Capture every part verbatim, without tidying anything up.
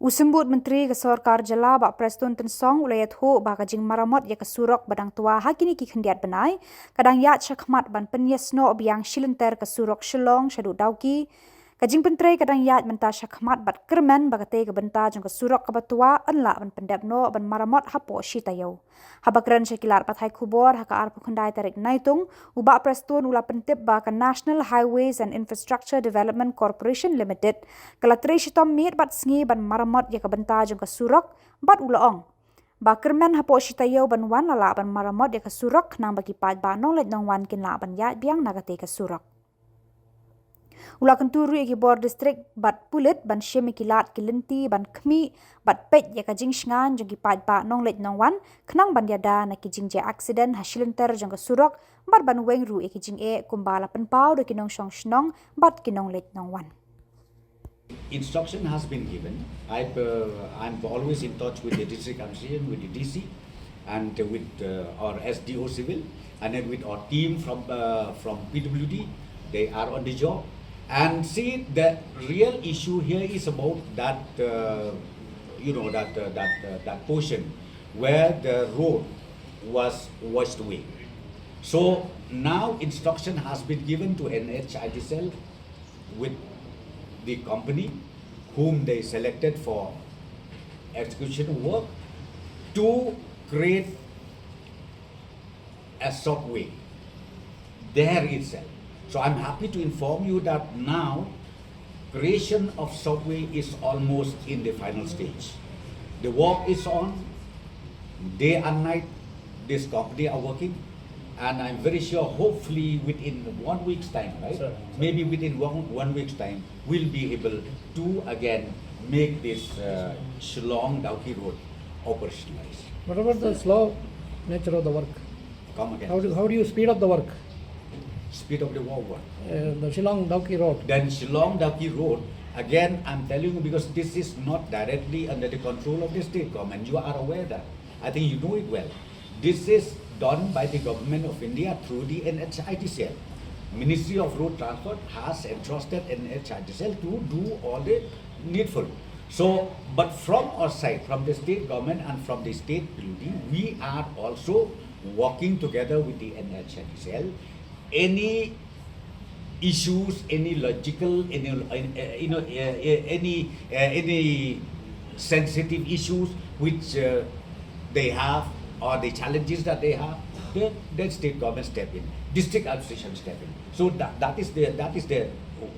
U Symbud Myntri ka Sorkar Jylla, Bah Prestone Tynsong, u la ïathuh ba ka jingmaramot ïa ka surok ba dang twa ha kine ki khyndiat bnai ka dang ïaid shakhmat ban pynïasnoh biang shilynter ka surok Shillong shaduh Dawki. Ka jingpyntrei ka dang ïaid mynta shakhmat bad kyrmen ba katei ka bynta jong ka surok kaba twa yn lah ban pyndep noh ban maramot hapoh shi taïew. Haba kren sha ki lad pathai khubor ha ka arphew khyndai tarik Naitung, u Bah Prestone u la pyntip ba ka National Highways and Infrastructure Development Corporation Limited ka la trei shitom miet bad sngi ban maramot ïa ka bynta jong ka surok, bad u la ong ba kyrmen hapoh shi taïew ban wan la lah ban maramot ïa ka surok khnang ba ki paidbah nongleit nongwan kin lah ban ïaid biang na katei ka surok. U la kyntu ruh ïa ki bor district bad pulit ban shim ïa ki lad ki lynti ban khmih bad peit ïa ka jingshngaiñ jong ki paidbah nongleit nongwan khnang ban ïada na ki jingjia accident ha shilynter jong ka surok bad ban weng ruh ïa ki jingeh kumba la pynpaw da ki nongshong shnong bad ki nongleit nongwan. Instruction has been given. I've, uh, I'm always in touch with the district administration, with the D C, and with uh, our S D O Civil, and then with our team from uh, from P W D. They are on the job, and see, the real issue here is about that uh, you know that uh, that uh, that portion where the road was washed away. So now instruction has been given to N H I D C L with the company whom they selected for execution of work to create a subway there itself. So I'm happy to inform you that now creation of subway is almost in the final stage. The work is on. Day and night, this company are working, and I'm very sure, hopefully within one week's time, right? Sir. Maybe within one, one week's time, we'll be able to again make this uh, Shillong Dawki Road operationalized. What about the slow nature of the work? Come again. How do, how do you speed up the work? Speed of the work. Uh, the Shillong Dawki Road. Then Shillong Dawki Road, again, I'm telling you, because this is not directly under the control of the state government. You are aware that. I think you know it well. This is done by the government of India through the N H I D C L. Ministry of Road Transport has entrusted N H I D C L to do all the needful. So, but from our side, from the state government and from the state P W D, we are also working together with the N H I D C L. Any issues, any logical, any uh, you know uh, uh, any uh, any sensitive issues which uh, they have, or the challenges that they have, the, the state government step in, district administration step in. So that, that is the that is the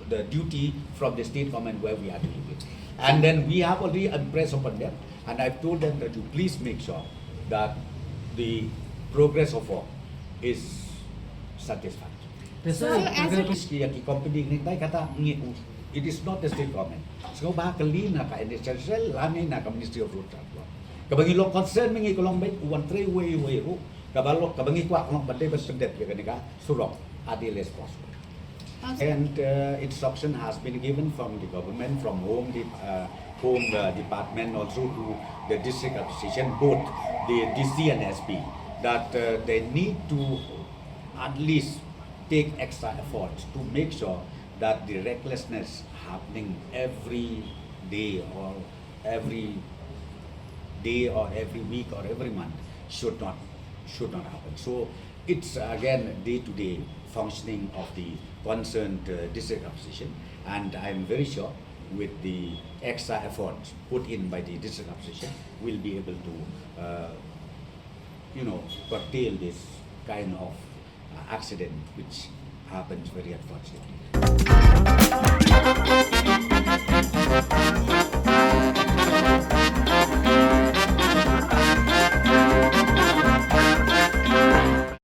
the duty from the state government where we are dealing with. And then we have already impressed upon them, and I've told them that you please make sure that the progress of work is satisfactory. Sir, as a Ki, ki company ni tai kata ngi, it is not the state government. So ba ka li na ka N H I D C L lane na ka Ministry of Road Transport. Kaba ngi long concern, ngi ka long ba u wan trei wei wei ruh. Kaba long, kaba ngi kwah ka long ba dei ba sendep ïa kane ka surok at the earliest possible. And uh, instruction has been given from the government, from home, the uh, home uh, department, also to the district administration, both the D C and S P, that uh, they need to at least take extra efforts to make sure that the recklessness happening every day or every day or every week or every month should not should not happen. So it's again day-to-day functioning of the concerned uh, district administration, and I'm very sure with the extra efforts put in by the district administration, we'll be able to, uh, you know, curtail this kind of uh, accident which happens very unfortunately.